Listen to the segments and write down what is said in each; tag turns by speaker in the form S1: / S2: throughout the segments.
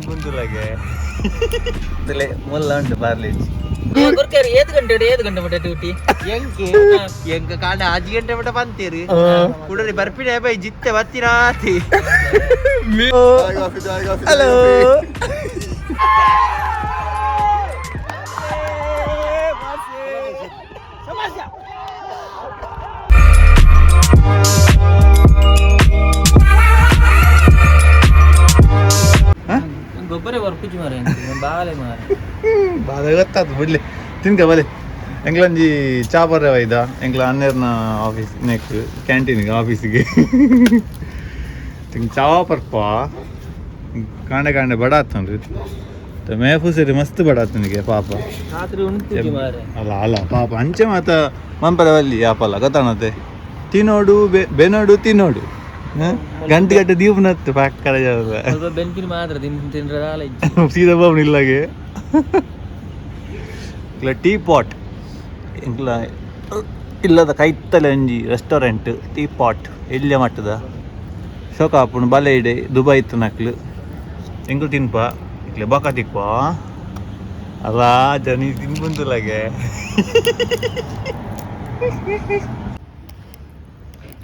S1: ಮುಂದುಲಾಗೆ ತಲೆ ಮುಲ್ಲ ಉಂಟು ಪಾರ್ಲೇಜ್.
S2: ಗುರ್ಕೇರಿ ಏತ್ ಗಂಟೆ ಏತ್ ಗಂಟೆ ಮಟ್ಟ ಡ್ಯೂಟಿ?
S3: ಎಂಕೆ ಎಂಕ ಕಾಂಡ ಆಜಿ ಗಂಟೆ ಮಟ್ಟ ಬಂತೀರಿ ಕುಡರಿ ಬರ್ಪಿನ ಬೈ ಜಿತ್ತೆ ಬತ್ತಿನಾತಿ.
S1: ಹಲೋ.
S2: ಗೊಬ್ಬರ ಬರ್ಪುಜಿ ಮಾರೆ, ಬಾಲೆ ಮಾರೆ.
S1: ಬಾದ ಗೊತ್ತಾತು, ಬಿಡ್ಲಿ, ತಿನ್ಕ ಬಲೆ. ಎಂಕ್ಲಂಜಿ ಚಾ ಬರ್ರೆ ವೈದ ಎಂಕ್ಲ ಹನ್ನೆರನ ಆಫೀಸ್ ನೆಕ್ ಕ್ಯಾಂಟೀನ್ಗೆ ಆಫೀಸಿಗೆ ತಿಂಗ್ ಚಾ ಪರ್ಪ. ಕಾಂಡೆ ಕಾಂಡೆ ಬಡ ಆತನ್ರಿ ಮೇಫು ಸರಿ ಮಸ್ತ್ ಬಡ ಆತನಿಗೆ ಪಾಪ.
S2: ರಾತ್ರಿ ಉಣ್ಪುಜಿ ಮಾರೆ.
S1: ಅಲ್ಲ ಅಲ್ಲ, ಪಾಪ ಅಂಚೆ ಮಾತ ಮಂಪರವಲ್ಲಿ ಯಾಪಲ್ಲ ಗೊತ್ತಾನತೆ. ತಿನ್ನೋಡು ಬೆನೋಡು ತಿನ್ನೋಡು ಗಂಟೆ ಗಂಟೆ ದೀಪನತ್ತು ಪಕ್ಕದ.
S2: ಸ್ವಲ್ಪ ಬೆನ್ಪಿನ ಮಾತ್ರ ತಿನ್ ತಿನ್ರೆ ದಾಲ ಇಜ್ಜಿ.
S1: ಸೀದಾ ಬಾಬು ಇಲ್ಲಾಗೆ ಇಲ್ಲ. ಟೀ ಪಾಟ್ ಎಂಕ್ಲ ಇಲ್ಲದ ಕೈತಲೆ ಒಂಜಿ ರೆಸ್ಟೋರೆಂಟ್ ಟೀ ಪಾಟ್ ಎಲ್ಯ ಮಟ್ಟದ ಶೋಕ ಆಪುಂಡು. ಬಲೆ ಇಡೆ ದುಬೈ ಇತ್ತು ನಕ್ಲು ಎಂಕ್ಲು ತಿನ್ಪ ಇಕ್ಲೆ ಬೊಕ ತಿಕ್ಪ. ಅಲ್ಲ ಜನಿ ತಿನ್ಬುಂದುಲಾಗೆ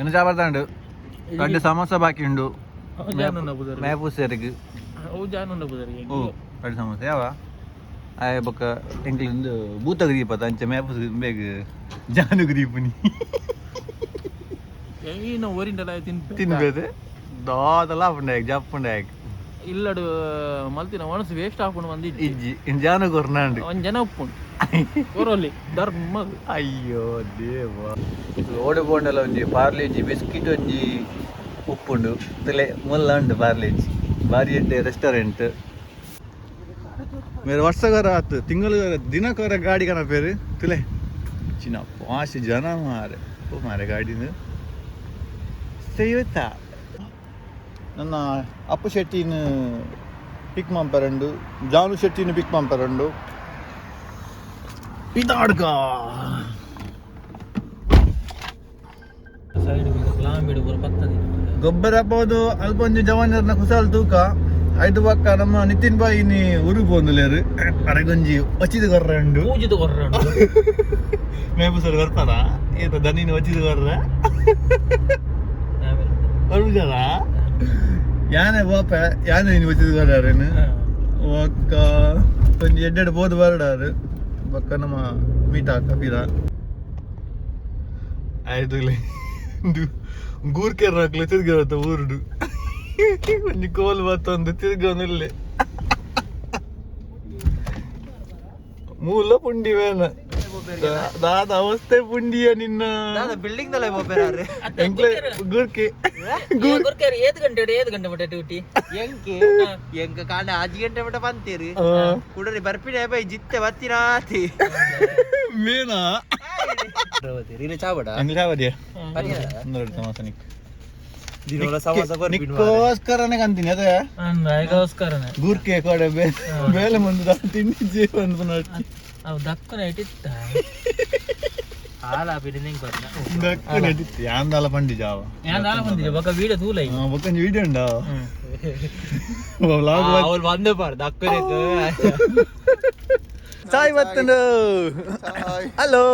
S1: ಏನು ಚಾ ಬರ್ತಾಂಡು. ರಡ್ಡು ಸಮೋಸ ಬಾಕಿ ಉಂಡು.
S2: ಅವು ಜಾನುಂಡ ಪುದರ್.
S1: ಮೇಪು ಸೇರಿಗೆ.
S2: ಅವು ಜಾನುಂಡ ಪುದರ್.
S1: ಓ ರಡ್ಡು ಸಮೋಸ ಯಾವ ಆಯ್ ಬೊಕ್ಕ ಎಂಕ್ಲಿಂದು ಭೂತ ಗ್ರೀಪತ ಅಂಚೆ ಮೇಪು ಬೇಗ ಜಾನು ಗ್ರೀಪುನಿ.
S2: ಏನು ಓರಿಂಡಲ ತಿನ್ಪೆ.
S1: ತಿನ್ಬೇದೆ ದಾದಲ ಆಪುಂಡು ಜಪ್ಪುಂಡು.
S2: ಇಲ್ಲಡು ಮಲ್ತಿನ ಒಣಸು ವೇಸ್ಟ್ ಆಪುಂಡು ಬಂದಿಜ್ಜಿ.
S1: ಇಜ್ಜಿ, ಇನ್ ಜಾನು ಕೊರ್ನಾಂಡು.
S2: ಒಂಜ್ ಜನ ಉಪ್ಪುಂಡು ಕೊರೊಲಿ ಧರ್ಮಗ್.
S1: ಅಯ್ಯೋ ದೇವ, ಓಡೆ ಪೋಂಡಲ ಒಂಜಿ ಪಾರ್ಲೇಜಿ ಬಿಸ್ಕಿಟ್ ಒಂಜಿ ಉಪ್ಪುಂಡು ತಲೆ ಮುಲ್ಲ ಉಂಡು. ಪಾರ್ಲೇಜಿ ಬಾರಿ ಎಡ್ಡೆ ರೆಸ್ಟೋರೆಂಟ್. ಮೇರೆ ವರ್ಷಗಾರ ಆತು ತಿಂಗಳು ದಿನಕ್ಕೊರ ಗಾಡಿ ಕನಪೇರು ತುಲೆ. ಚಿನ್ನ ಪಾಶ್ ಜನ ಮಾರೆ. ಓ ಮಾರೆ, ಗಾಡಿನ ಸೇವತಾ. ನನ್ನ ಅಪ್ಪು ಶೆಟ್ಟಿನ ಪಿಕ್ ಮಂಪರಂಡು, ಜಾನು ಶೆಟ್ಟಿನ ಪಿಕ್ ಮಂಪರಂಡು. ಪಿದಾಡ್ಗ.
S2: ಸೈಡ್ ಲಾಂಬಿಡು ಪೂರ ಪತ್ತದಿ.
S1: ಗೊಬ್ಬರ ಪೋದು ಅಲ್ಪ ಒಂಜಿ ಜವಾನರ್ನ ಕುಸಾಲ್ ತೂಕ ಐದು ಪಕ್ಕ ನಮ್ಮ ನಿತಿನ್ ಬಾಯಿ ನೀ ಉರು ಪೋಂದುಲೇರು ಅರೆಗೊಂಜಿ ವಚಿದ ಕೊರ್ರಂಡು.
S2: ಪೂಜಿದ ಕೊರ್ರಂಡು.
S1: ಮೇಪು ಸರ್ ಬರ್ತಾರ ಏತ ದನಿನ ವಚಿದ ಕೊರ್ರ ಬರ್ಬುಜಲ್ಲ. ಯಾನೆ ಬೋಪ ಯಾನೆ ಇನ್ನು ವಚಿದ ಕೊರ್ರಾರೇನು. ಒಕ್ಕ ಒಂಜಿ ಎಡ್ಡೆಡ್ ಪೋದು ಬರಡಾರು ಬೊಕ್ಕ ನಮ್ಮ ಮೀಟ್ ಹಾಕ ಪಿರ ಆಯ್ತು. ಗೂರ್ಕೆರ್ ಹಾಕ್ಲೆ ತಿರ್ಗಿ ಊರುಡು ಒಂಜಿ ಕೋಲ್ ಬತ್ತೊಂದು ತಿರ್ಗೊಂದಿಲ್ಲೆ ಮೂಲ ಪುಂಡಿ ಬೇನ ದಾದ ಅವಸ್ಥೆ ಪುಂಡಿಯ ನಿನ್ನ.
S3: ದಾದ ಬಿಲ್ಡಿಂಗ್ ದಲ್ಲ ಬೋಪೇರಾರು.
S1: ಎಂಕ್ಲೆ ಗೂರ್ಕೆ.
S2: ಗುರ್ಕೇರಿ ಏತ್ ಗಂಟೆ ಏತ್ ಗಂಟೆ ಮಟ್ಟ ಡ್ಯೂಟಿ?
S3: ಎಂಕೆ ಎಂಕ ಕಾಂಡ ಆಜಿ ಗಂಟೆ ಮಟ್ಟ ಬಂತೀರಿ ಕುಡರಿ ಬರ್ಪಿನ ಬೈ ಜಿತ್ತೆ ಬತ್ತಿನಾತಿ.
S1: ಮೇನಾ.
S3: ಇಲ್ಲ ಚಾವಡ.
S1: ಅಂಗ್ಲಿ ಯಾವದಿಯ ಒಂದೆರಡು ಸಮೋಸ ನಿಕ್.
S3: ದಿನೋಲ ಸಮೋಸ ಬರ್ಪಿನ.
S1: ನಿಕ್ಕೋಸ್ಕರನೇ ಕಂತೀನಿ ಅದೇ.
S2: ಅದಕ್ಕೋಸ್ಕರನೇ.
S1: ಗೂರ್ಕೆ ಕೊಡೆ ಬೇಲೆ ಮುಂದೆ ತಿಂಡಿ ಜೀವನ.
S2: ಅವು ದಕ್ಕನ ಇಟ್ಟಿತ್ತ.
S3: ಹಾಲ ಬಿಡಿ ಬರ್ನ.
S1: ದಕ್ಕನ ಯಾಂದಾಲ ಪಂಡಿ ಜಾವ.
S2: ಯಾನ್ ಬಂದಿದೆ ಬೊಕ್ಕ ವೀಡಿಯೋ ತೂಲ ಈಗ.
S1: ಬೊಕ್ಕಂಜಿ ವಿಡಿಯೋ ಉಂಡ ವ್ಲಾಗ್.
S3: ಅವಳು ಬಂದು ಬಾರ್ದು ಅಕ್ಕನಿಗೆ.
S1: ಚಾಯ್ ಬತ್ತಂಡು. ಹಲೋ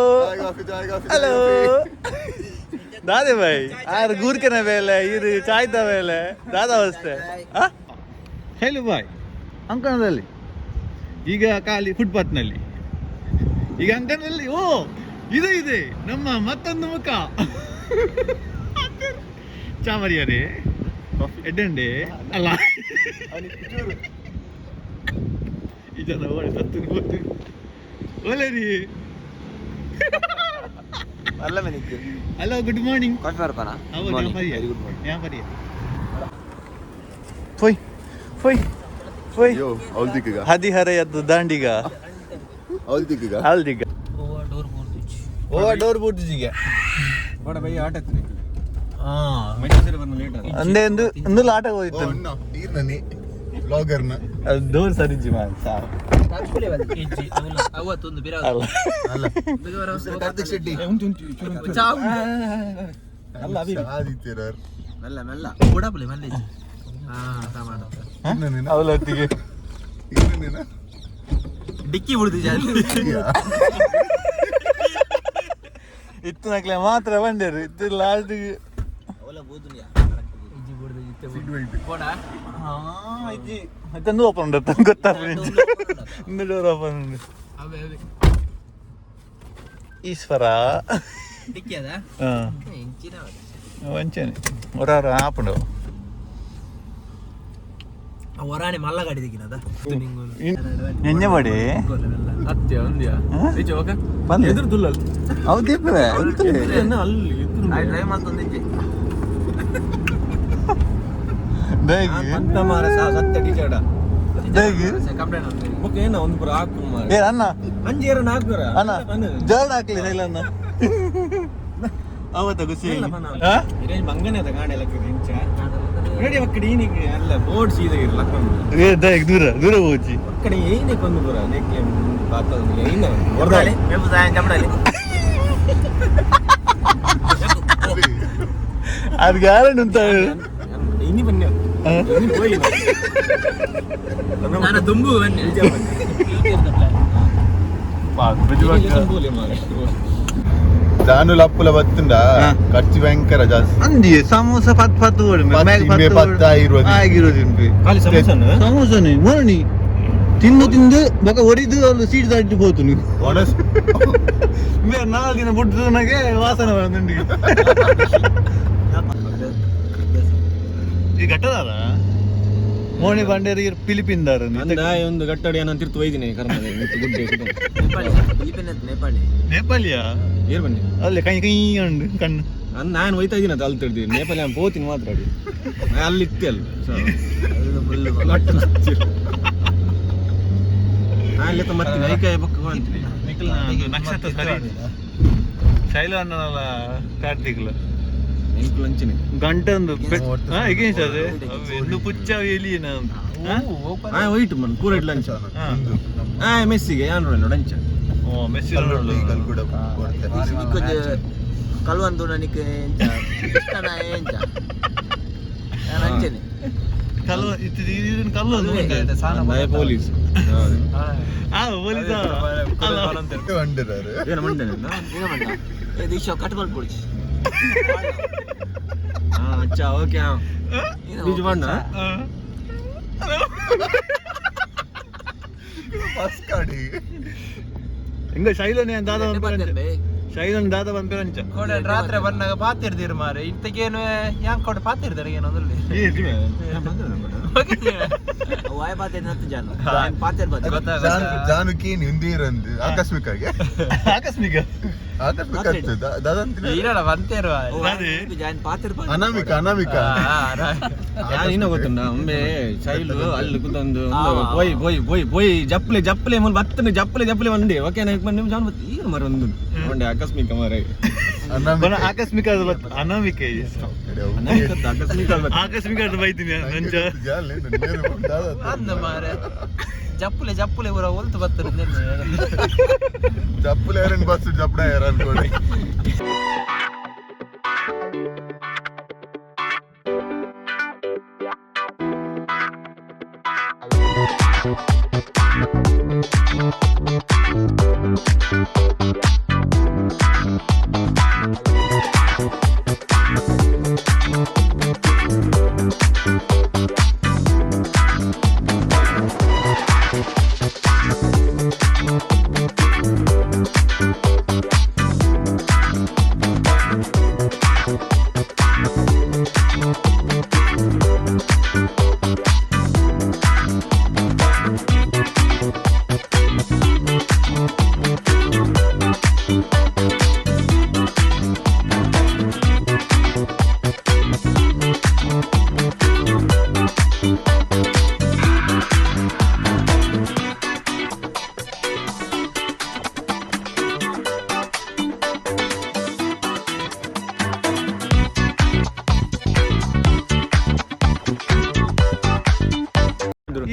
S1: ಹಲೋ ದಾದೆ ಭಾಯ್ ಆರು ಗೂರ್ಕೆನ ಬೇಲೆ ಇರು ಚಾಯ್ತ ಬೇಲೆ ದಾದಾ ಅವಸ್ಥೆ ಹೇಳು ಬಾಯ್. ಅಂಕಣದಲ್ಲಿ ಈಗ ಖಾಲಿ ಫುಟ್ಪಾತ್ನಲ್ಲಿ ಈಗ ಅಂಕಣದಲ್ಲಿ. ಓ ಇದು ಇದೆ ನಮ್ಮ ಮತ್ತೊಂದು ಮುಖ. ಚಾಮರಿಯರೇ ಎಡ್ಡಂಡೆ ಅಲ್ಲ ಈ ಜನ ಓಡಿ ಸತ್ತು ಹೋತು ಒಳ್ಳೆ.
S3: ಅಲ್ಲ ಮನಿಕ್.
S1: Hello, good morning.
S3: ಕಾಫಿ ಬರ್ಪಾನ.
S1: ഞാൻ പറയാ ಫೊಯ್ ಫೊಯ್ ಫೊಯ್.
S4: ಅಯ್ಯೋ, ಅವಲ್ದಿಕ್ಕಗ.
S1: ಹದಿಹರೆಯದ್ದು ದಾಂಡಿಗ.
S4: ಅವಲ್ದಿಕ್ಕಗ.
S1: ಅಲ್ದಿಗ.
S2: ಓ ಡೋರ್ ಬೋರ್ದಿಚ್ಚಿ.
S1: ಓ ಡೋರ್ ಬೂಟಿಜಿಗೆ.
S4: ಬಡ ಬೈ ಆಟ.
S1: ಅಂದೇ ಒಂದು ಒಂದು ಆಟ ಹೋಯ್ತು.
S4: ಅಣ್ಣ ನೀರ್ನನಿ ಬ್ಲಾಗರ್ನ.
S1: ಅದು ಡೋರ್ ಸರಿಜಿ ಮಾನ್ ಸಾವು.
S2: ಇಜ್ಜಿ ಅವಲ್ಲ.
S3: ಅವತ್ತೊಂದು ಬಿರ.
S1: ಅಲ್ಲ.
S4: ಅಲ್ಲ, ಕಾರ್ತಿಕ್ ಶೆಟ್ಟಿ.
S1: ಅಲ್ಲ ಅಭಿ.
S4: ಆದಿತ್ಯರರ್.
S3: ಮೆಲ್ಲ ಮೆಲ್ಲ ಬುಡಪುಲಿ ಮಲ್ಲ. ಹಾ ಸಮಾನ.
S1: ಅವಲತ್ತಿಗೆ.
S3: ಡಿಕ್ಕಿ ಬಿಡುದು ಜಾಸ್ತಿ.
S1: ಇತ್ತನಕ್ಲೆ ಮಾತ್ರ ಬಂದೇರು ಇತ್ತು ಲಾಸ್ಟ್. ಇಜ್ಜಿ ಇತ್ತಂದು ಓಪನ್ ಉಂಟು ಗೊತ್ತಾಗ್ತದೆ, ಇಂದು ಡೋರ್ ಓಪನ್ ಉಂಟು. ಈಶ್ವರ.
S3: ಡಿಕ್ಕಿ ಅದ.
S1: ಹಾಂ.
S3: ಇಂಚಿನ.
S1: ಒಂಚೇನೆ ಹೊರ ಆಪುಂಡು.
S3: ಹೊರಾಣೆ ಮಲ್ಲ ಗಾಡಿ ದಿಕ್ಕಿನದ.
S1: ನೆಂಜ ಮಾಡಿ.
S2: ಅತ್ಯ ಒಂದ್ಯಾ ಈಚೆ ಓಕೆ.
S1: ಬಂದೆ.
S2: ಎದುರು ದುಲ್ಲಲ್.
S1: ಹೌದು ಇಪ್ಪೆ.
S2: ಅಲ್ಲಿ ಎದುರು.
S3: ಡ್ರೈವ್ ಮಾಡ್ತಂದಿದ್ದೆ.
S1: ದೇಗಿ.
S4: ಮಾರ ಸತ್ಯ ಟೀಚರ್ಡ.
S1: ದೇಗಿ.
S3: ಕಂಪ್ಲೇಂಟ್ ಮಾಡ್ತೀನಿ.
S4: ಬೊಕ್ಕ ಏನ ಒಂದು ಪುರ ಹಾಕು ಮಾರ.
S1: ಏ ಅಣ್ಣ.
S4: ಅಂಜಿ ಏರ ನಾಲ್ಕು.
S1: ಅಣ್ಣ, ಜೋಡ್ ಹಾಕ್ಲಿ ಸೈಲನ್ನ ಅವತ್ತ ಖುಷಿ. ಹಾ?
S4: ಮಂಗನೆ ಅದ ಗಾಡಿ ಎಲ್ಲ ಇಂಚ ರೆಡಿ ಒಕ್ಕಡಿ ಈನಿಗೆ ಅಲ್ಲ ಬೋರ್ಡ್ ಸೀದಾ ಇರಲ್ಲ.
S1: ಏ ದೇಗ್ ದೂರ ದೂರ ಹೋಗಿ.
S4: ಒಕ್ಕಡಿ ಏನೇ ಕೊಂದು ಪುರ ನೆಕ್ಕೆ ಬಾತದ ಏನ.
S3: ಜಂಬಡಾಲಿ ಮೇಪು ಸಾಯಂ ಜಂಬಡಾಲಿ.
S1: ಅದು ಗ್ಯಾರಂಟಿ ಉಂಟ.
S4: ಇನಿ ಬನ್ನಿ ಇನಿ ಹೋಯಿ.
S3: ನಾನು ದುಂಬು ಬನ್ನಿ.
S4: ಜಾನು ಲಪ್ಪುಲ ಬತ್ತುಂಡ.
S1: ಹಾ.
S4: ಖರ್ಚು ಭಯಂಕರ ಜಾಸ್ತಿ.
S1: ಅಂದಿ ಸಮೋಸ ಪತ್ ಪತ್ತು ಓಡು.
S4: ಪತ್ತು, ಇಂಬೆ ಪತ್ತು ಆಗಿರೋದು.
S1: ಆಗಿರೋದು.
S4: ಖಾಲಿ ಸಮೋಸನ?
S1: ಸಮೋಸನೆ ಮೋರಣಿ ತಿಂದು ತಿಂದು ಬೊಕ ಒರಿದು ಅವ್ರು ಸೀಟ್ ದಾಟಿ ಹೋತು ನೀವು. ಬೇರೆ 4 ದಿನ ಬಿಟ್ಟು ನನಗೆ ವಾಸನೆ ಬಂದುಂಡು. ಈ ಘಟ್ಟದಾರ ಮೋಣಿ ಬಂಡೇರಿ ಪಿಲಿಪಿಂದಾರ.
S4: ಒಂದು ಗಟ್ಟಡಿ ಏನೋ ತಿರ್ತು ಒಯ್ದಿನಿ ಕರ್ಮ ಗುಡ್ಡೆ.
S3: ನೇಪಾಳಿ ನೇಪಾಳಿ.
S1: ನೇಪಾಳಿಯಾ?
S4: ಏರ್ ಬನ್ನಿ.
S1: ಅಲ್ಲೇ ಕೈ ಕೈ ಉಂಡು ಕಣ್ಣು.
S4: ನಾನು ಹೋಯ್ತಾ ಇದ್ದೀನಿ ಅದು ಅಲ್ಲಿ ತಿರ್ದಿ ನೇಪಾಳಿ ನಾನು ಪೋತೀನಿ ಮಾತ್ರ ಅಡಿ ಅಲ್ಲಿ ಇತ್ತೆ ಅಲ್ಲ. ಅಲ್ಲಿ ಮತ್ತೆ ನೈಕಾಯ ಬೊಕ್ಕ ಅಂತೀನಿ.
S1: ನಕ್ಷತ್ರ ಸರಿ ಶೈಲು ಅಣ್ಣನಲ್ಲ ಕಾರ್ತಿಕ್ಲ.
S4: ಎಂಕುಲು ಅಂಚಿನಿ.
S1: ಗಂಟಂದು ಎಗೇನ್ಸ್ಟ್ ಅದೇ ಎಂದು ಪುಚ್ಚ ಎಲಿಯನ.
S4: ಆ ವೈಟ್ ಮನ್ ಪೂರ ಇಡ್ಲ ಅಂಚ. ಆ ಮೆಸ್ಸಿಗೆ ಯಾನ್ ನೋಡ ಅಂಚ.
S1: ಓ ಮೆಸ್ಸಿ.
S3: ಕಲ್ವಂದು ನನಗೆ ಎಂಚ ಇಷ್ಟನ ಎಂಚ ನಾನು ಅಂಚೆನೆ.
S1: ಕಲ್ಲು ಇತ್ತು ಇದನ್ನ ಕಲ್ಲು.
S4: ಪೊಲೀಸ್.
S1: ಆ ಪೊಲೀಸ್.
S4: ಏನ ಮಂಡನೆ?
S3: ಏನ ಮಂಡ ಏ ದೀಕ್ಷಾ ಕಟ್ ಮಾಡ್ಕೊಡ್ಚಿ.
S4: ಹಾ ಅಚ್ಚಾ ಓಕೆ ಹಾ ಬೀಜ ಬಣ್ಣ.
S1: ಹಿಂಗ ಶೈಲನೆ ದಾದ ಬಂದ್ಪೇರಂಚ, ಶೈಲನ್ ದಾದ ಬಂದ್ಪೇರಂಚ.
S2: ಕೋಡೆ ರಾತ್ರಿ ಬಂದಾಗ ಪಾತಿರ್ದಿರು ಮಾರೆ ಇಂತಕೇನು ಯಾಂಕ್ ಕೊಡೆ ಪಾತಿರ್ದಾರೆ ಏನೋ.
S3: ವಾಯ್ ಪಾತೆ ನತ್ತು ಜಾನು ಪಾತೆ ಬಾತೆ.
S4: ಜಾನುಕಿ ಹಿಂದಿರಂದು ಆಕಸ್ಮಿಕ ಆಗಿ.
S1: ಆಕಸ್ಮಿಕ.
S4: ಆಕಸ್ಮಿಕ ದಾದಂತಿನ.
S2: ಇರಲ್ಲ ಬಂತೇರು.
S3: ಜಾನ್ ಪಾತಿರ್.
S4: ಅನಾಮಿಕ ಅನಾಮಿಕ. ಇನ್ನ ಗೊತ್ತುಂಡ ಒಮ್ಮೆ ಶೈಲು ಅಲ್ಲಿ ಕೂತೊಂದು ಪೋಯ್ ಪೋಯ್ ಪೋಯ್ ಪೋಯ್ ಜಪ್ಲೆ ಜಪ್ಲೆ ಮುಲ್ ಬತ್ತನೆ ಜಪ್ಲೆ ಜಪ್ಲೆ ಬಂದೆ ಓಕೆ ನಾ ನಿಮ್ ಜಾನ್ ಬತ್ತ ಈಗ ಮರ ಒಂದು ಒಂಡೆ ಆಕಸ್ಮಿಕ ಮರ.
S1: ಆಕಸ್ಮಿಕ ಅನಾಮಿಕ.
S4: ಆಕಸ್ಮಿಕ.
S1: ಆಕಸ್ಮಿಕ ಅದು ಬೈತೀನಿ ನಂಚ.
S2: ಅಂದ ಮಾರೆ ಜಪ್ಪುಲೆ ಜಪ್ಪುಲೆ ಊರ ಒಲ್ತು ಬತ್ತರು.
S4: ಜಪ್ಪುಲೆ ಯಾರನ್ ಬಸ್ ಜಪ್ಪಡ ಯಾರ ಅನ್ಕೊಳ್ಳಿ.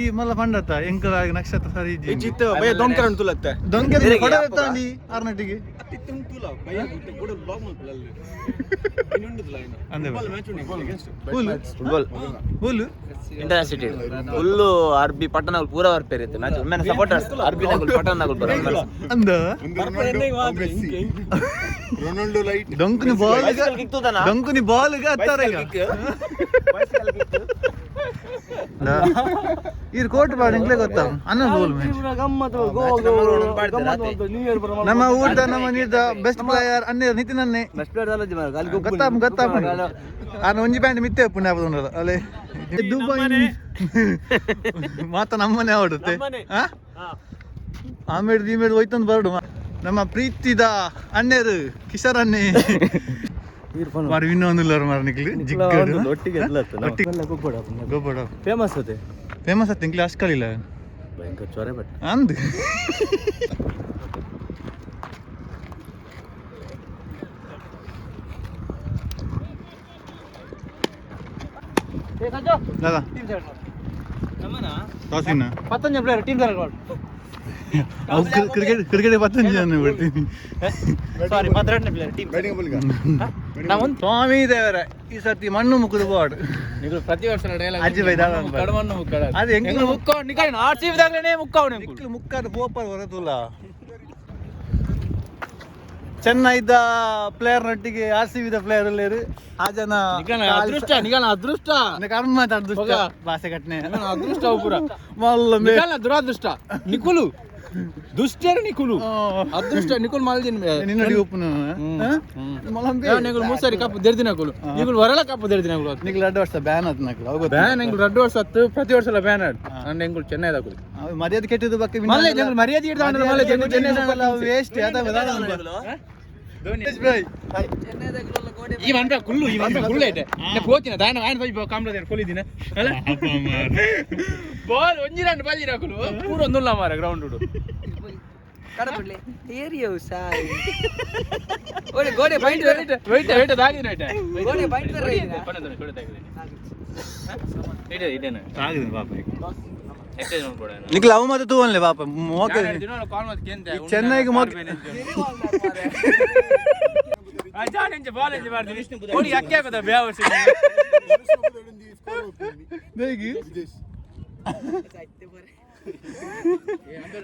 S1: ಈ ಮಲ್ಲ ಪಂಡತ್ತ ಎಂಕಲ ನಕ್ಷತ್ರ ಸರಿ.
S4: ಚಿತ್ತ ಬಯ್ಯ ದೊಂಕರ ತುಲತ್ತೆ.
S1: ದೊಂಕೆದ ಕೊಡತ್ತಾಂಡಿ ಆರ್ನಟ್ಟಿಗೆ. ಅಂದೆ full full.
S3: International city full ಅರ್ಬಿ ಪಟ್ಟಣಗಳು ಪೂರ ಬರ್ಪೇರಿತ್ತು ಮ್ಯಾಚ್ ಒಮ್ಮೆ ಸಪೋರ್ಟರ್ಸ್ ಅರ್ಬಿ ನಗುಲ್ ಪಟ್ಟಣಗಳು ಬರ
S1: ಅಂದ
S5: ರೊನಾಲ್ಡೋ ಲೈಟ್
S1: ಡೊಂಕುನಿ ಬಾಲ್ ಡೊಂಕುನಿ ಬಾಲ್ ಅತ್ತಾರ ಈಗ ಇರ್ ಕೋಟ್ ಬಾಡ ಎಂಕ್ಲೆ ಗೊತ್ತ ಅನ್ನ ಗೋಲ್ ಮ್ಯಾಚ್. ನಮ್ಮ ಊರ್ದ ನಮ್ಮ ನೀರ್ದ ಬೆಸ್ಟ್ ಪ್ಲೇಯರ್ ಅನ್ನೇ ನಿತಿನ್ ಅನ್ನೇ. ಗೊತ್ತಾ ಗೊತ್ತಾ? ಆನ ಒಂಜಿ ಬ್ಯಾಂಡ್ ಮಿತ್ತೆ ಪುಣ್ಯ ಉಂಡಲ್ಲ ಅಲ್ಲೇ ದುಬೈ ಮಾತ ನಮ್ಮನೆ ಆಡುತ್ತೆ. ಆಮೇಲೆ ಈಮೇಲೆ ಹೋಯ್ತಂದು ಬರಡು. ನಮ್ಮ ಪ್ರೀತಿದ ಅಣ್ಣರು ಕಿಶೋರ್ ಅನ್ನೆ ಮಾರು ಇನ್ನೊಂದು ಮಾರ ನಿಕ್ಲಿ ಜಿಗ್ಗಡು.
S4: ಒಟ್ಟಿಗೆ
S1: ಗೊಬ್ಬರ
S4: ಫೇಮಸ್ ಅದೇ.
S1: ಫೇಮಸ್ ಆಯ್ತು ಇಂಕ್ಲಿ ಅಷ್ಕಲಿಲ್ಲ.
S4: ಭಯಂಕರ ಚೊರೆ ಬಟ್
S1: ಅಂದ್ ದಾದಾ ಟಾಸಿನ
S2: ಪತ್ತೊಂಜಿ ಪ್ಲೇಯರ್ ಟೀಮ್
S1: ಅವು ಕ್ರಿಕೆಟ್ ಕ್ರಿಕೆಟ್ ಪತ್ತೊಂದು ಜನ ಬಿಡ್ತೀನಿ.
S2: ಸಾರಿ, ಪತ್ತೆರಡನೇ ಪ್ಲೇಯರ್ ಟೀಮ್.
S5: ಬ್ಯಾಟಿಂಗ್ ಬಲ್ಗ.
S2: ನಾವೊಂದು
S1: ಸ್ವಾಮಿ ದೇವರೇ, ಈ ಸರ್ತಿ ಮಣ್ಣು ಮುಕ್ಕುದು ಬೋರ್ಡ್.
S2: ನೀವು ಪ್ರತಿ ವರ್ಷ ಡೈಲಾಗ್.
S1: ಅಜ್ಜಿ ಬೈ ದಾದ ಅನ್ಬಾರ್ದು.
S2: ಕಡಮಣ್ಣು ಮುಕ್ಕಡ.
S1: ಅದು ಎಂಕ್ಲು
S2: ಮುಕ್ಕ ನಿಕಾಯ್ ಆರ್ ಸಿ ದಾಗ್ಲೇನೆ ಮುಕ್ಕವನೆ.
S1: ನಿಕ್ಲು ಮುಕ್ಕಾದ ಪೋಪರ್ ಹೊರತುಲ್ಲ. ಚೆನ್ನೈದ ಪ್ಲೇಯರ್ ನೊಟ್ಟಿಗೆ ಆರ್ ಸಿ ಬಿದ ಪ್ಲೇಯರ್ ಅಲ್ಲೇರು ಆ ಜನ.
S2: ನಿಗನ ಅದೃಷ್ಟ, ನಿಗನ ಅದೃಷ್ಟ.
S1: ಕರ್ಮ ಅದೃಷ್ಟ.
S2: ಹೋಗ.
S1: ಭಾಷೆ ಘಟನೆ.
S2: ನಿಗನ ಅದೃಷ್ಟ ಪೂರ.
S1: ಮಲ್ಲ ಮೇ
S2: ನಿಗನ ದುರಾದೃಷ್ಟ, ನಿಕುಲು ದುಷ್ಟರು ನಿಕುಲು ಅದೃಷ್ಟ ನಿಕುಲ್ ಮಾಲ್ದಿನ.
S1: ನಿನ್ನಡಿ ಉಪ್ಪುನ
S2: ನಿಕುಲ್ ಮೂಸರಿ ಕಪ್ಪು ದೇರ್ದಿನ ಕುಲು, ನಿಕುಲ್ ವರಲ ಕಪ್ಪು ದೇರ್ದಿನ ಕುಲು.
S1: ನಿಕ್ಲು 2 ವರ್ಷ ಬ್ಯಾನ್ ಆತ್ ನಕ್ಲು ಅವು ಗೊತ್ತು.
S2: ಬ್ಯಾನ್ ಎಂಗುಲ್ 2 ವರ್ಷ ಹತ್ತು, ಪ್ರತಿ ವರ್ಷ ಬ್ಯಾನ್ ಆಡ್ ಅಂಡ್ ಎಂಗುಲ್ ಚೆನ್ನೈ ದಾಕುಲು.
S1: ಅವು ಮರ್ಯಾದೆ ಕೆಟ್ಟಿದ್ದು ಬಕ್ಕ.
S2: ಮಲ್ಲೆ ಜಂಗುಲ್ ಮರ್ಯಾದೆ ಹಿಡ್ದು ಆಡಿದ್ರೆ ಮಲ್ಲೆ ಜಂಗುಲ್ ಚೆನ್ನೈ
S1: ವೇಸ್ಟ್.
S2: ಈ ಮನ್ಪ ಕುಲ್ಲು, ಈ ಮನ್ಪ ಕುಲ್ಲು ಐತೆ. ಪೋತಿನ ದಾಯನ ಆಯನ ಹೋಗಿ ಕಾಮ್ರ ಕೊಲಿದಿನ ಬಾಲ್ ಒಂಜಿ രണ്ട് ಬಲ್ಲಿರ ಕುಲು ಪೂರ ಒಂದುಲ್ಲ ಮಾರ ಗ್ರೌಂಡ್ ಉಡು.
S6: ಕಡಬಡ್ಲೆ ಏರಿಯವು ಸಾಯ್ ಓಡೆ ಗೋಡೆ ಬೈಂಡ್.
S2: ವೆಯ್ಟ್ ವೆಯ್ಟ್ ದಾಗಿನ ವೆಯ್ಟ್.
S6: ಗೋಡೆ ಬೈಂಡ್.
S1: ಆಗಿದೆ ಪಾಪ. ನಿಕ್ಲು ಅವು ಮತ್ತೆ ತೂವನ್ಲೆ ಪಾಪ ಮೋಕೆ. ಚೆನ್ನೈಗೆ ಮೋಕೆ.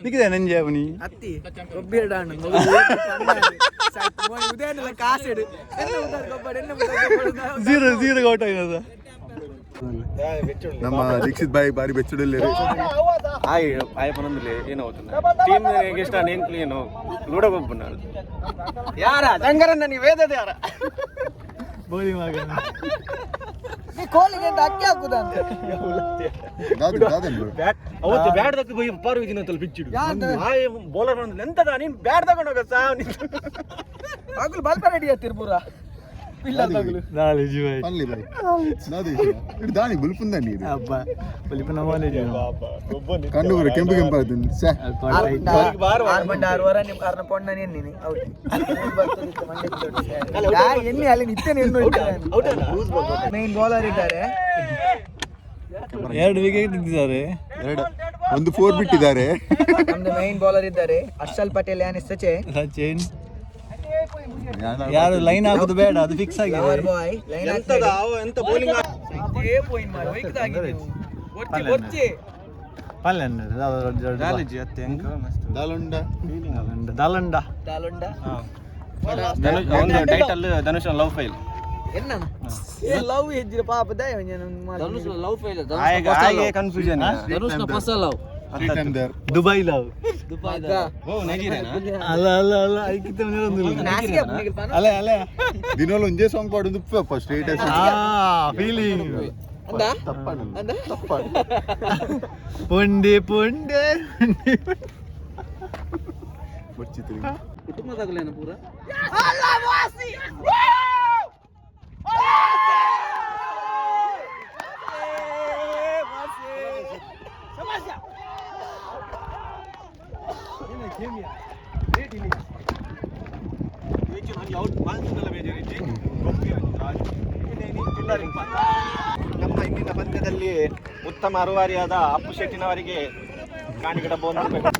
S1: ನಿಕ್ಕಿದೆ ನಂಜೆ ಅವನಿ.
S6: ಅತ್ತಿ ಒಬ್ಬಿರಡ ಅಣ್ಣ ಉದಯನಲ್ಲ ಕಾಸೆಡು ಎನ್ನ ಉದಾರ ಗೊಬ್ಬರ ಎನ್ನ ಉದಾರ ಗೊಬ್ಬರ.
S1: ಜೀರೋ ಜೀರೋ ಔಟ್ అయినದ.
S5: ನಮ್ಮ ದೀಕ್ಷಿತ್ ಬಾಯಿ ಬಾರಿ ಬೆಚ್ಚುಡಲ್ಲಿ.
S4: ಆಯ್ ಆಯ್ ಪನೊಂದುಲೆ ಏನಾಗುತ್ತದೆ ಟೀಮ್ ಇಷ್ಟ ನೇನ್ ಏನು ಲೂಡೋ ಗೊಬ್ಬುನಾಳು.
S3: ಯಾರ ಚಂಗರನ್ನ ನೀವು ವೇದದ ಯಾರ?
S1: ಬೋಲಿ ಮಗ.
S6: ನೀ ಕೋಲಿಗೆ ಅಂತ ಅಕ್ಕಿ ಹಾಕುದಂತ.
S4: ಅವತ್ತು ಬ್ಯಾಟ್ ದಕ್ಕ ಹೋಗಿ ಪಾರು ವಿಜಿನ ಬಿಚ್ಚಿಡು. ಆಯ್ ಬೌಲರ್ ಬಂದು ಎಂತದ ನೀನ್ ಬ್ಯಾಟ್ ತಗೊಂಡು ಹೋಗ ಸಾ.
S6: ಅಗುಲ್ ಬಲ್ಪ ರೆಡಿ ಆತಿರ್ ಪೂರ ಇಲ್ಲ ತಗುಲು.
S1: ನಾಳೆ ಜೀವ.
S5: ಪನ್ಲಿ ಬಾಯ್ ನಾದು ಇಡು ದಾನಿ ಬುಲ್ಪುಂದ ನೀರು.
S1: ಅಬ್ಬ ಬಲಿಪ ನಮ್ಮನೆ ಜೀವ.
S5: ಕಣ್ಣು ಬರ ಕೆಂಪು ಕೆಂಪು ಆಯ್ತು ಛೆ.
S6: ಆರು ಬಂಡ ಆರು ವರ ನಿಮ್ ಕಾರಣ ಪೊಣ್ಣ ಎನ್ನಿನಿ ಔಟ್ ಎನ್ನಿ ಅಲ್ಲಿ ನಿತ್ಯ ಮೇನ್ ಬೌಲರ್ ಇದ್ದಾರೆ.
S1: 2 ವಿಕೆಟ್ ತಿಂದಿದ್ದಾರೆ.
S5: ಎರಡು ಒಂದು ಫೋರ್ ಬಿಟ್ಟಿದ್ದಾರೆ.
S6: ನಮ್ದು ಮೈನ್ ಬೌಲರ್ ಇದ್ದಾರೆ ಹರ್ಷಲ್ ಪಟೇಲ್ ಯಾನಿ ಸಚೆ.
S1: ಸಚಿನ್ ಯಾರು ಲೈನ್ ಹಾಕುದು ಬೇಡ, ಅದು ಫಿಕ್ಸ್ ಆಗಿದೆ.
S6: Lover boy line.
S4: ಎಂತದ ಅವ ಎಂತ ಬೌಲಿಂಗ್?
S5: ದಾಲುಂಡ.
S1: ದಾಲಂಡ.
S6: ದಾಲುಂಡ.
S4: ಒಂದು ಟೈಟಲ್ ಧನುಷ್ ಲವ್ ಫೈಲ್.
S6: ಎನ್ನ ಲವ್ ಹೆಜ್ಜಿರ ಪಾಪ ದಯ.
S3: Love fail.
S4: ಹಾಗೆ ಕನ್ಫ್ಯೂಷನ್.
S1: Dubai love.
S4: ಓ ನೈಜೀರಿಯಾನಾ?
S1: ಅಲ್ಲ ಅಲ್ಲ ಅಲ್ಲ, ಐಕಿತ ಅಲ್ಲ ಅಲ್ಲ.
S5: ದಿನೋಲು ಒಂದೇ ಸಾಂಗ್ ಪಾಡೋದು ಉಪ್ಪು ಸ್ಟೇಟಸ್.
S1: ಆ ಫೀಲಿಂಗ್. ಪುಂಡಿ ಪುಂಡೆ.
S5: ಕುಟುಂಬದಾಗಲೇನ ಪೂರ.
S4: ನಮ್ಮ ಇಂದಿನ ಪಂದ್ಯದಲ್ಲಿ ಉತ್ತಮ ಅರುವಾರಿಯಾದ ಅಪ್ಪು ಶೆಟ್ಟಿನವರಿಗೆ ಕಾಣಿಕೆ ಡಬ್ಬವನ್ನು ಕೊಡಬೇಕು.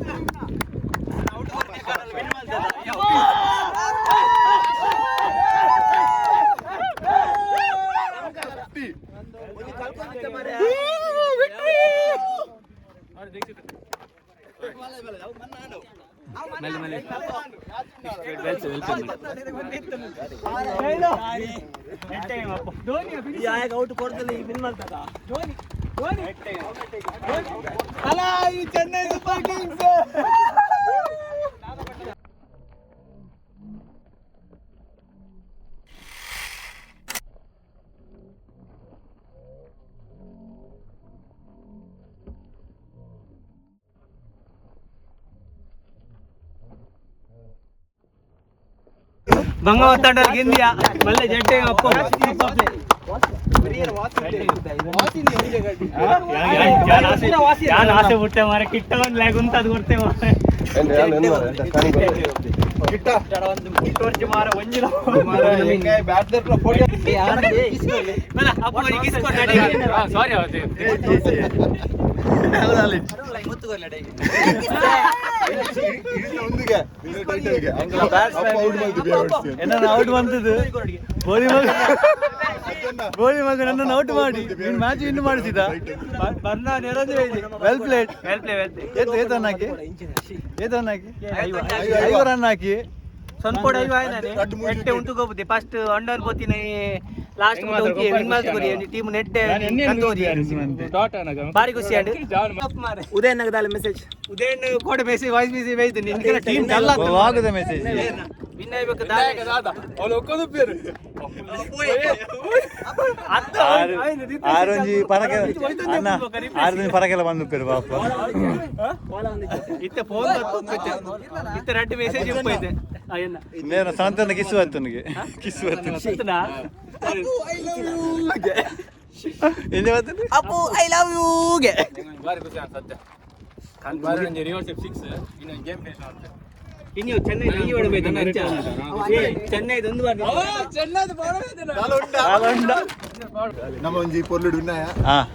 S1: Chennai super Kings.
S3: ಬಂಗವತ್ತಾಂಡ ಗೆಂದಿಯ ಮಲ್ಲೆ ಜಟ್ಟೆ ಅಪ್ಪ.
S2: ಯಾನ್ ಆಸೆ ಬಿಟ್ಟೆ ಮಾರೆ, ಕಿಟ್ಟ ಒಂದ್ ಲ್ಯಾಗ್ ಉಂತದ್ ಕೊಡ್ತೆ ಮಾರೆ. ಸಾರಿ.
S1: ಔಟ್ ಬಂತದ್ದು ಬೋಳಿ ಮಗ, ಬೋಳಿ ಮಗ ನನ್ನನ್ನು ಔಟ್ ಮಾಡಿ ನೀನು ಮ್ಯಾಚ್ ವಿನ್ ಮಾಡಿಸಿದ. Well played.
S3: Well play, well play.
S1: ಏತ್ ಏತ್ ರನ್ ಹಾಕಿ? ಏತ್ ರನ್ ಹಾಕಿ? 5 ರನ್ ಹಾಕಿ.
S3: ಸೊನ್ಪೋಡ್ ಐವ ಆಯ್ನಾನೆ ಎಟ್ಟೆ ಉಂಟು ಹೋಗುದೆ. ಫಸ್ಟ್ ಅಂಡರ್ ಪೋತಿನ, ಲಾಸ್ಟ್ ವಿನ್ ಮಾಡ್ಕೊರಿ. ಟೀಮ್ ನೆಟ್ಟೆ ಕಂತೋರಿ, ಬಾರಿ ಖುಷಿ ಆಂಡ್. ಉದಯನಗದಾಲ ಮೆಸೇಜ್, ಉದಯನ್ ಕೋಡೆ message, voice message ಬೈದು ನಿನ್ಗೆ ಟೀಮ್ ಡಲ್.
S1: ಆಗುದ ಮೆಸೇಜ್.
S3: ವಿನ್ ಆಗ್ಬೇಕು.
S1: ಆರೊಂಜಿ ಪರಕೆ ಅಣ್ಣ, ಆರು ಪರಕೆಲ್ಲ ಬಂದು ಪಾಪ.
S3: ಇತ್ತೆ ಫೋನ್ ಇತ್ತೆ ರಡ್ಡು ಮೆಸೇಜ್ ಉಪ್ಪೈತೆ ಅಯ್ಯನ್ನ.
S1: ನೇರ ಸಂತನ ಕಿಸ್ಸು ಆತನಿಗೆ, ಕಿಸ್ಸು ಆತನ. ಎಂಜ ಬರ್ತದೆ?
S3: ಅಪ್ಪು I love you ಗೆ. ಇನ್ನು ಚೆನ್ನೈ ನಂಗೆ ಹೊಡಬೇಕು. ಚೆನ್ನೈದು ಒಂದು ಬಾರಿ.
S5: ನಮ್ಮ ಒಂಜಿ ಪೊರ್ಲುಡು ಉನ್ನಾಯ.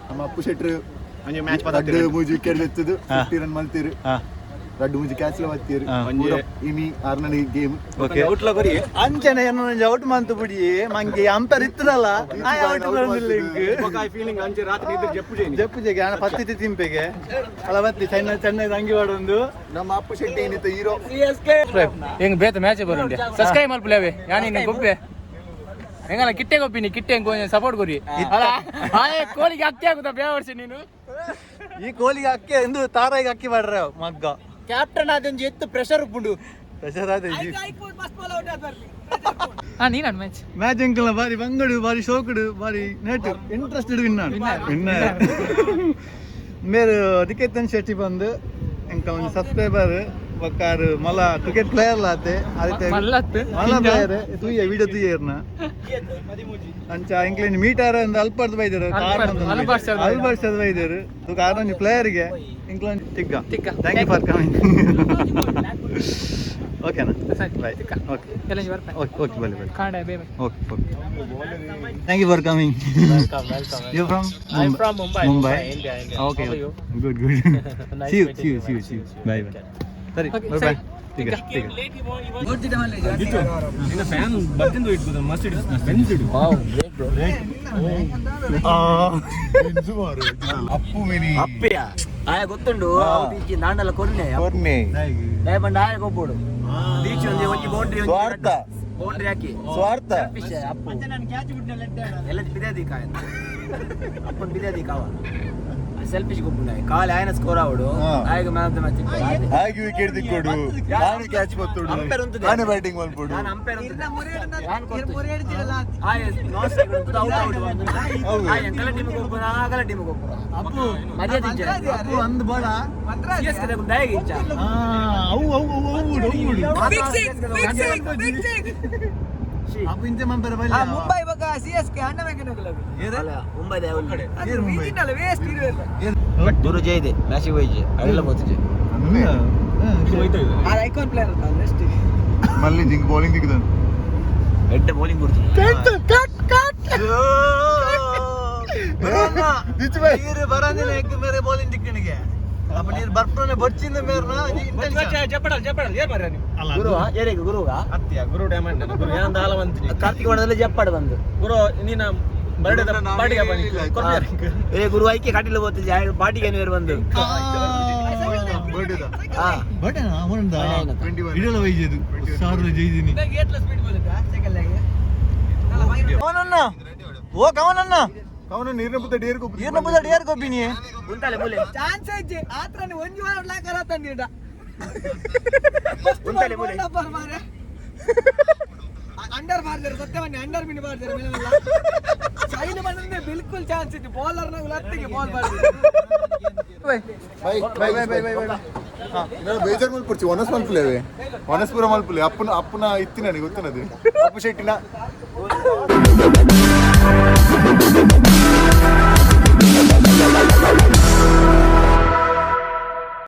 S5: ನಮ್ಮ ಅಪ್ಪು ಶೆಟ್ರು
S2: ಒಂಜಿ ಮ್ಯಾಚ್.
S5: ರಡ್ಡು ಮೂಜಿ ವಿಕೆಟ್ ಎತ್ತದು 50 ರನ್ ಮಲ್ತೀರು. ರಡ್ಡು ಮೂಜಿ ಕ್ಯಾಚ್ ಲ ಬತ್ತೀರು. ಇನಿ ಆರ್ನಡಿ ಗೇಮ್.
S1: ಓಕೆ, ಅಂಚನೆ ಏನೋ ಔಟ್ ಮಂತು ಬಿಡಿ ಮಂಗೆ ಅಂಪರ್ ಇತ್ತದಲ್ಲ, ಆ ಔಟ್ ಬರೋದಿಲ್ಲ ಇಂಕ್.
S4: ಫೀಲಿಂಗ್ ಅಂಚೆ ರಾತ್ರಿ ನಿದ್ರೆ ಜಪ್ಪು ಜೈನಿ.
S1: ಜಪ್ಪು ಜೆಗೆ ಹಣ ಪತ್ತಿತಿ ತಿಂಪೆಗೆ ಅಲ್ಲ ಬತ್ತಿ ಚೆನ್ನೈ ಚೆನ್ನೈ ಅಂಗಿ ವಾಡೊಂದು.
S5: ನಮ್ಮ ಅಪ್ಪು ಶೆಟ್ಟಿ ಏನಿತ್ತು ಹೀರೋ.
S7: ಹೆಂಗ್ ಬೇತ ಮ್ಯಾಚ್ ಬರುಂಡೆ, ಸಬ್ಸ್ಕ್ರೈಬ್ ಮಲ್ಪುಲೇವೆ. ಯಾನ್ ಇನ್ನು ಗೊಬ್ಬೆ ಹೆಂಗಲ್ಲ ಕಿಟ್ಟೆ ಗೊಬ್ಬಿನಿ, ಕಿಟ್ಟೆ ಹೆಂಗ್ ಸಪೋರ್ಟ್ ಕೊರಿ ಅಲ್ಲ. ಆಯೆ ಕೋಳಿಗೆ ಅಕ್ಕಿ ಆಗುತ್ತಾ ಬೇವರ್ಸಿ ನೀನು?
S1: ಈ ಕೋಲಿಗೆ ಅಕ್ಕಿ ಎಂದು ತಾರಾಯಿಗೆ ಅಕ್ಕಿ ಮಾಡ್ರೆ ಮಗ್ಗ.
S3: ಕ್ಯಾಪ್ಟನ್ ಆದೊಂಜಿ ಎತ್ತು ಪ್ರೆಷರ್ ಉಪ್ಪುಂಡು.
S1: ಪ್ರೆಷರ್ ಆದ.
S7: ಹಾ, ನೀನು ಮ್ಯಾಚ್.
S1: ಮ್ಯಾಚ್ ಅಂಕಲ್ ಬಾರಿ ಬಂಗಡು, ಬಾರಿ ಶೋಕುಡು, ಬಾರಿ net interested. Win win ಮೇರು ನಿಕೇತನ್ ಶೆಟ್ಟಿ ಬಂದು ಎಂಕ ಒಂದು ಸಬ್ಸ್ಕ್ರೈಬರ್ ಬೊಕ್ಕಾರು ಮಲ್ಲ ಕ್ರಿಕೆಟ್ ಪ್ಲೇಯರ್ ಲಾತೆ ಆದಿತ್ಯ.
S7: ಮಲ್ಲತ್ತು.
S1: ಮಲ್ಲ ಪ್ಲೇಯರ್ ತೂಯ ವಿಡಿಯೋ ತೂಯರ್ನ ಅಂಚ ಎಂಕ್ಲೇನ್ ಮೀಟರ್ ಅಂದ್ ಅಲ್ಪರ್ದು ಬೈದರು.
S7: ಅಲ್ಪರ್ದು.
S1: ಅಲ್ಪರ್ಸದ್ ಬೈದರು. ಕಾರಣ ಒಂಜಿ ಪ್ಲೇಯರ್ಗೆ ಎಂಕ್ಲೊಂಜಿ ತಿಗ್ಗ.
S7: ತಿಗ್ಗ.
S1: Thank you for coming. ಓಕೆನಾ?
S7: ಸರಿ.
S1: ಬಾಯ್.
S7: ತಿಕ್ಕ.
S1: ಓಕೆ.
S7: ಎಲ್ಲ ಬರ್ತಾನೆ.
S1: ಓಕೆ ಓಕೆ, ಬಲಿ ಬಲಿ.
S7: ಕಾಂಡ ಬೇ.
S1: Okay okay, thank you for coming.
S2: Welcome, welcome.
S1: You from?
S2: I'm from Mumbai.
S1: Mumbai.
S2: India, India.
S1: Okay.
S2: How are you?
S1: Good, good.
S2: Nice
S1: See you,
S2: meeting
S1: see you,
S2: you,
S1: see you,
S2: man.
S1: see you. Bye, bye. ಸರಿ.
S7: Okay,
S1: bye.
S7: ಸರಿ.
S1: Boy. ತಿಕ್ಕ ತಿಕ್ಕ.
S4: ನಿನ್ನ fan ಬತ್ತಿಂದು ಇಟ್ಬೋದು, ಮಸ್ತ್ ಇಡು, bench ಇಡು.
S5: ಅಪ್ಪು mini.
S3: ಅಪ್ಪೆಯ ಆಯ ಗೊತ್ತುಂಡು ನಾಂಡಲ ಕೊರ್ನೆ.
S5: ಕೊರ್ನೆ.
S3: ದಯಪಂಡ ಆಯ ಗೊಬ್ಬೋಡು ದೀಕ್ಷೆ ಒಂಜಿ ಒಂಜಿ ಬೌಂಡ್ರಿ.
S5: ಸ್ವಾರ್ಥ.
S3: Boundary hockey.
S5: ಸ್ವಾರ್ಥ.
S3: ಫಿಶ್ ಅಪ್ಪು ಎಲ್ಲ ಬಿದೇದಿ ಕಾಯ ಅಪ್ಪನ್ ಬಿದೇದಿ ಕಾವ ಸೆಲ್ಫಿಶ್ ಗೊಬ್ಬುಂಡ ಕಾಲಿ ಆಯನ ಸ್ಕೋರ್ ಆವಡು. ಆಯಗ man of the match.
S5: ಹಾಗೆ ವಿಕೆಟ್ ದಿಕ್ಕೊಡು, ನಾನು ಕ್ಯಾಚ್ ಬತ್ತೋಡು.
S3: ಅಂಪೈರ್ ಉಂತುದೆ.
S5: ನಾನೇ ಬ್ಯಾಟಿಂಗ್ ಮಲ್ಪೊಡು.
S3: ನಾನು ಅಂಪೈರ್ ಆಯ ನಾನ್ ಸ್ಟ್ರೈಕ್ ಉಂಟು, ಔಟ್ ಔಟ್. ಆಯ ಎಂಕಲ ಟೀಮ್ ಗೊಬ್ಬುನ, ಆಗಲ ಟೀಮ್ ಗೊಬ್ಬುನ.
S1: ಅಪ್ಪು.
S3: ಮರ್ಯಾದೆ ಇಜ್ಜೆ.
S1: ಅಪ್ಪು ಅಂದ್ ಬೋಡ.
S3: ಸಿಎಸ್ಕೆ ದಕುಲು ದಾಯೆಗ್ ಇಂಚ?
S1: ಅವು ಅವು ಅವು ಅವು ಅವು ಅಪ್ಪು ಇಂಚೆ ಮಂಪರ ಬಲ್ಲಿ.
S6: ಮುಂಬೈ ಬೊಕ ಸಿಎಸ್ಕೆ ಅಣ್ಣ ಮೇಕನಕುಲವು.
S3: ಅಲ್ಲ, ಮುಂಬೈದ ಯಾವ್ದು?
S1: ಏರ್ ಮುಂಬೈ.
S6: ವೇಸ್ಟ್ ಇರುವೆಲ್ಲ.
S3: ದೂರ ಜೈದೆ ಮ್ಯಾಚ್ ಹೋಯ್ಜೆ ಅವೆಲ್ಲ ಬೋತಿಜೆ.
S6: ಆ ಐಕಾನ್ ಪ್ಲೇಯರ್ ಅಲ್ಲ ಅಷ್ಟೇ.
S5: ಮಲ್ಲಿ ಜಿಂಗ್ ಬೌಲಿಂಗ್ ದಿಕ್ಕದನು.
S3: ಎಡ್ಡೆ ಬೌಲಿಂಗ್ ಕೊಡ್ತೀನಿ.
S1: ನೀರು ಬರಂದಿಲ್ಲ ಎಗ್ ಮೇರೆ ಬೌಲಿಂಗ್ ದಿಕ್ಕಣಿಗೆ ಅಪ್ಪ ನೀರು ಬರ್ಪನೆ ಬೊಚ್ಚಿಂದ ಮೇರ್ನ.
S7: ಜಪ್ಪಡಲ್ ಜಪ್ಪಡಲ್ ಏನ್ ಮಾರ್ರೆ ನೀವು?
S3: ಗುರು ಏರಿಗೆ ಗುರುಗ.
S4: ಅತ್ತಿಯ ಗುರು ಡೈಮಂಡ್ ಗುರು ಏನಂದ ಆಲ ಬಂತೀನಿ.
S3: ಕಾರ್ತಿಕ್ ಬಣ್ಣದಲ್ಲಿ ಜಪ್ಪಾಡು ಬಂದು.
S4: ಗುರು ನೀನ ಬರ್ಡೇ ಪಾರ್ಟಿಗೆ ಬನ್ನಿ.
S3: ಏ ಗುರು ಐಕೆ ಕಟಿಲು ಬೋತಿಜೆ ಪಾರ್ಟಿಗೆ ಏನು ಬಂದು.
S1: ಬಟನಾ ಅವನಂದ ಇಡಲ ವೈಜದು ಸಾರು ಜೈದಿನಿ. ಕವನನ್ನ ಓ ಕವನನ್ನ.
S5: ಅವನು ನೀರಿನ ಬುದ್ಧ ಡೇರ್ ಗೊಬ್ಬರ.
S1: ಈರ್ನ ಬುದ ಡೇರ್ ಗೊಬ್ಬಿನಿ.
S3: ಉಂತಾಲೆ ಮೂಲೆ.
S6: ಚಾನ್ಸ್ ಇಜ್ಜಿ ಆತ್ರನೆ ಒಂಜಿ ವಾರ ಲಾಕರ ತಂದಿಡ.
S3: ಉಂತಾಲೆ ಮೂಲೆ.
S6: ಅಂಡರ್ ಬಾರ್ದಾರೆ ಸತ್ಯವನ್ನೇ ಅಂಡರ್ ಮಿನಿ ಬಾರ್ದಾರೆ ಮೇಲೆ ಶೈಲಿ ಬಂದ್ರೆ ಬಿಲ್ಕುಲ್ ಚಾನ್ಸ್ ಇತ್ತು ಬೌಲರ್ ನಾಗ ಲತ್ತಿಗೆ ಬಾಲ್ ಬಾರ್ದು.
S5: Bye bye bye bye bye. ಬೇಜಾರ್ ಮಲ್ಪುರ್ಚಿ ಒನಸ್ ಮಲ್ಪುಲೇವೆ ಒನಸ್ ಪೂರ ಮಲ್ಪುಲೆ ಅಪ್ಪನ ಅಪ್ಪನ ಇತ್ತಿನ ನನಗೆ ಗೊತ್ತಿನದು ಅಪ್ಪು ಶೆಟ್ಟಿನ.